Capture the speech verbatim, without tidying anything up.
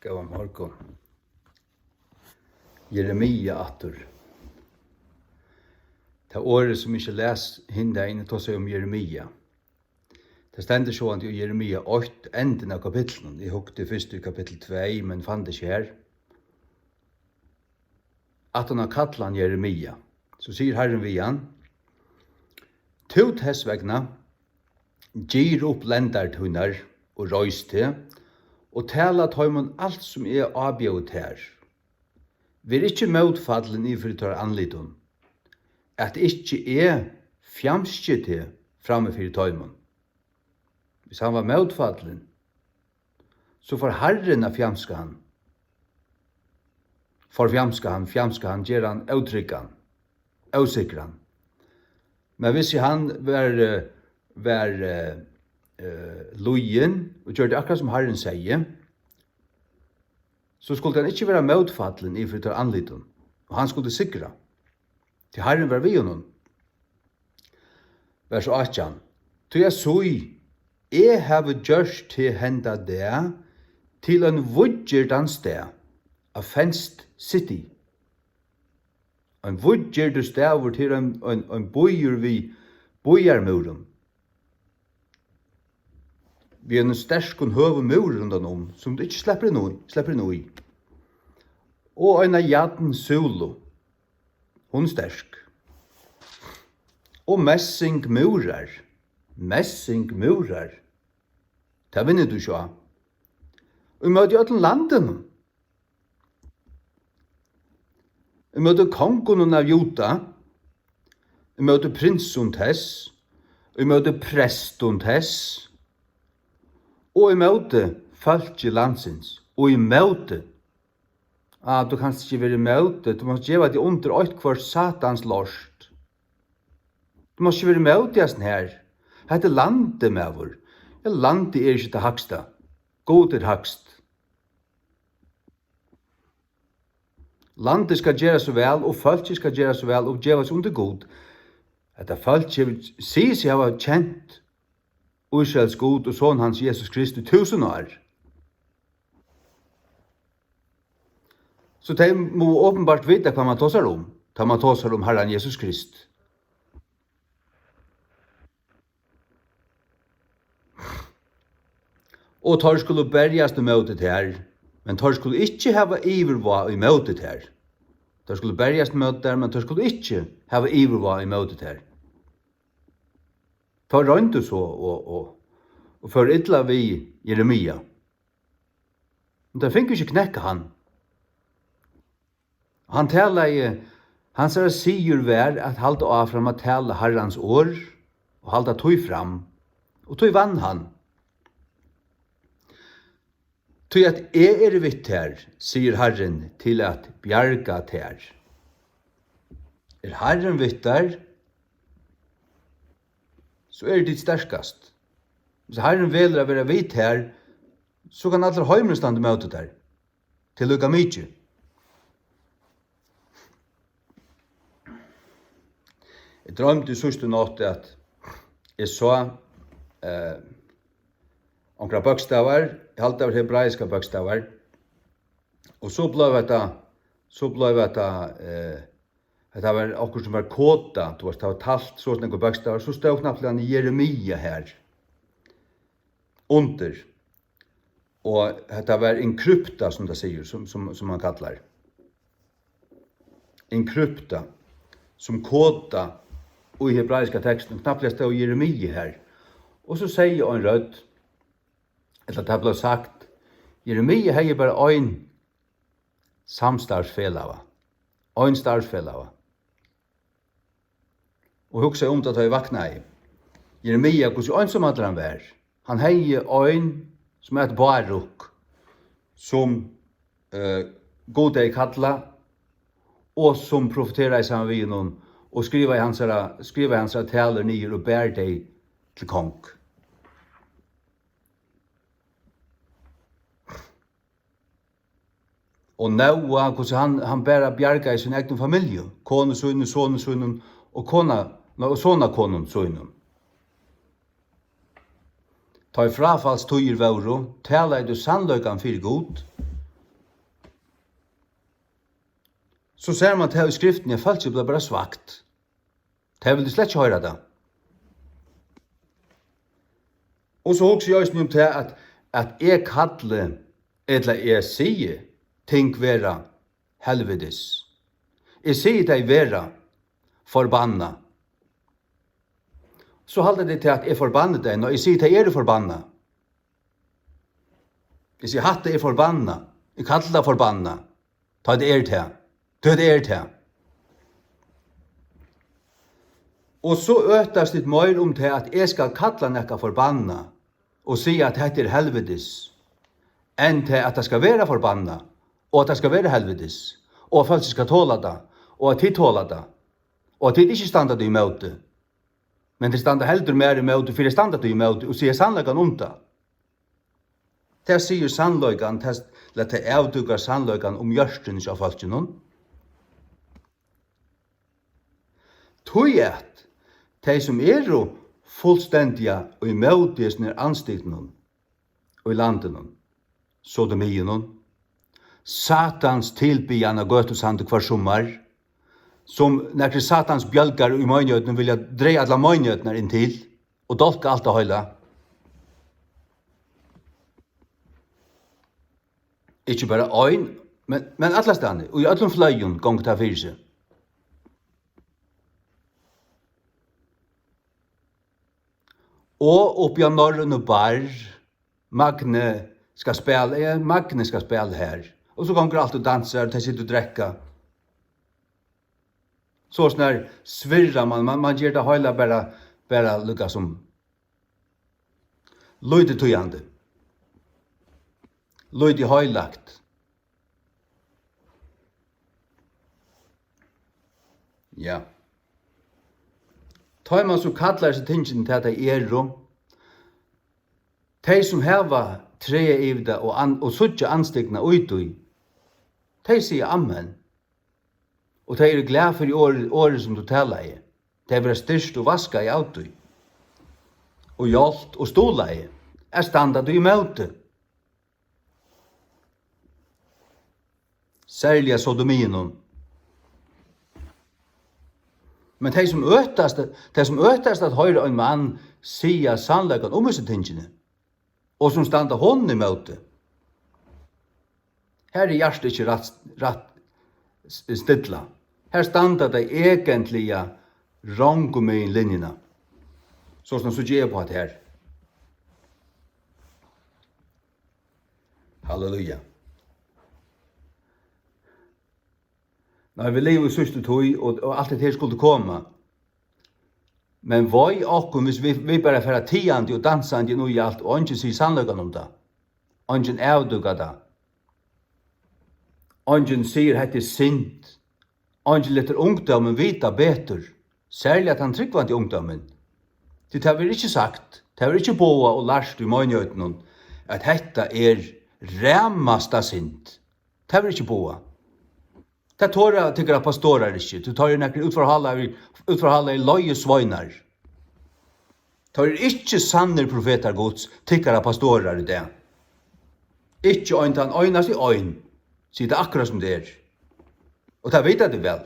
Góðan morgun. Jeremia aftur. Tað orðið, sum eg ikki las hin dagin, eg tosaði um Jeremia. Tað stendur sjálvandi í Jeremia eitt, endin av kapitlinum. Eg hugdi fyrst í kapitul tvey, men fann tað ikki har. Aftan á kallan Jeremia, so sigur Harrin við hann: Tú tess vegna, gir upp lendar tínar og reis teg, og tala teimum alt, sum eg ábjóði tær. Ver ikki mótfallin yvir fyri teirra andlitum, at ikki eg fjamski teg frammi fyri teimum. Hvis hann var mótfallin, so fór Harrin at fjamska hann. Forfjamska hann, fjamska hann, gera hann ótryggan, ósikran. Men hvis hann var, eh, var, eh, eh, lýðin og gjørdi akkurát, sum Harrin segði, so skuldi hann ikki vera mótfallin yvir fyri teirra andlitum, og hann skuldi sigra, tí Harrin var við honum. Vers átjan: Tí at sí, eg havi gjørt teg henda dag til ein víðgirdan stað, a fenced city. Ein víðgirdur staður, til ein, ein, ein býur við býarmúrum, við einum sterkum høgum múri rundan um, sum tú ikki sleppur inn í, sleppur inn í. Og eina jarnsúlu, hon er sterk. Og messingmúrar, messingmúrar, tað vinnur tú ikki á. Ímóti øllum landinum, ímóti kongunum av Juda, ímóti prinsum tess, ímóti prestum tess, og ímóti fólki landsins, og ímóti. Ah, tú kanst ikki vera ímóti, tú mást geva teg undir eitthvørt satans lort. Tú mást ikki vera ímóti hasum her. Hetta er landið, maður. Ja, landið er ikki tað hægsta. Gud er hægst. Landið skal gera so væl, og fólkið skal gera so væl, og geva seg undir Gud. Hetta fólk hevur, sigur seg hava kent Ísraels Gud og Son hans, Jesus Krist, í túsund ár. So tey mugu openbart vita, hvat man tosar um, tá man tosar um Harran Jesus Krist. Og teir skulu berjast ímóti tær, men teir skulu ikki hava yvirvág ímóti tær. Teir skulu berjast ímóti tær, men teir skulu ikki hava yvirvág ímóti tær. Teir royndu so og, og, og fóru illa við Jeremia. Men teir fingu ikki knekkað hann. Hann talaði, hansara siður var at halda áfram at tala Harrans orð og halda tí fram, og tí vann hann. Tí at eg eri við tær, sigur Harrin, til at bjarga tær. Er Harrin við tær, so eru tit sterkast. Hvis Harrin velur at vera við tær, so kann allur heimurin standa ímóti tær. Tað er líka mikið. Eg droymdi síðstu nátt, at eg sá, eh, onkrar bókstavar, eg haldi, tað var hebraiskar bókstavar, og so bleiv hetta, so bleiv hetta, eh, hetta var okkurt, sum var kodað, tú veist, tað var talt so nógvar bókstavar, so stóð knappliga Jeremia har undir. Og hetta var enkrypta, sum tað sigur, sum, sum, sum man kallar. Enkrypta, sum koda í hebraiska tekstinum, knappliga stóð Jeremia har. Og so segði ein rødd, ella tað bleiv sagt, Jeremia hevði bara ein samstarvsfelaga, ein starvsfelaga. Og hugsaði um tað, tá eg vaknaði. Jeremia, hvussu einsamallur hann var. Hann hevði ein, sum æt Baruk, sum, eh, Gud hevði kallað, og sum profeteraði saman við honum, og skrivaði hansara, skrivaði hansara talur niður og bar tey til kong. Og Nóa, hvussu hann, hann bara bjargaði sína egnu familju, konu síni, soni sínum og kona, nei, og sonakonum sínum. Tá ið fráfallstíðir vóru, talaði tú sannleikan fyri Gud, So sær mann tað í skriftini, at fólkið bleiv bara svagt. Tey vildu slett ikki hoyra tað. Og so hugsi eg eisini um tað, at, at eg kalli, ella eg sigi, ting vera helvitis. Eg sigi tey vera forbannað. So halda tey til, at eg forbanni tey. Nei, eg sigi, tey eru forbannað. Eg sigi, hatta er forbannað. Eg kalli tað forbannað. Tá tað er tað. Tá tað er tað. Og so øtast tit meir um tað, at eg skal kalla nakað forbannað og siga, at hetta er helvitis, enn tað, at tað skal vera forbannað, og at tað skal vera helvitis, og at fólk skal tola tað, og at tit tola tað, og at tit ikki standa tí ímóti. Men tit standa heldur mær ímóti, fyri at standa tí ímóti og siga sannleikan um tað. Tað sigur sannleikan, tað, ella tað avdúkar sannleikan um hjørtuni hjá fólkinum. Tí at tey, sum eru fullstendiga ímóti hesum her andstygdunum í landinum, sodomiunum, Satans tilbiðjan á gøtusandi hvørt summar, sum nakrir Satans bjølgar í meinigheitini vilja draga allar meinigheiternar inn til og dálka alt tað heila. Ikki bara ein, men, men allastaðni, í øllum fløyum gongur tað fyri seg. Og uppi á Norrønu Barr, Magni skal spæla, ja, Magni skal spæla her. Og so gongur alt og dansar, og tey sita og drekka. So snar svirrar mann, mann, mann ger tað heila bara, bara líka sum lítið týðandi. Lítið heilagt. Ja. Tá ið mann so kallar hesi tingini tað, tey eru, tey, sum hava træið yvir tað og an-, og síggja andstygdina í tí, tey siga amen. Og tey eru glað fyri orðið, orðið, sum tú talaði. Tey verða styrkt og vaskað av tí. Og hjálpt og stuðlaði at standa tí ímóti. Serliga sodomiunum. Men tey, sum øtast, tey, sum øtast at hoyra ein mann siga sannleikan um hesi tingini, og sum standa honum ímóti, har er hjartað ikki rætt, rætt s-, stilla. Har standa tey eigentliga rongumegin linjuna. So sum síggi eg upp á tað her. Halleluja. Nei, vit liva í síðstu tíð, og, og alt hetta her skuldi koma. Men vei okkum, hvis vit, vit bara fara tigandi og dansandi inn í alt, og eingin sigur sannleikan um tað. Eingin avdúkar tað. Eingin sigur, hetta er synd. Eingin letur ungdómin vita betur, serliga tann trúgvandi ungdómin. Tí tað verður ikki sagt, tað verður ikki boðað og lært í meinigheitini, at hetta er ramasta synd. Tað verður ikki boðað. Tað tora tykkara pastorar ikki, tí teir eru nakrir útforhaldari, útforhaldari leiðisveinar. Teir eru ikki sannir profetar Guds, tykkara pastorar í dag. Ikki ein tann einasti ein. Siga tað akkurát sum tað er. Og tað vita tit væl.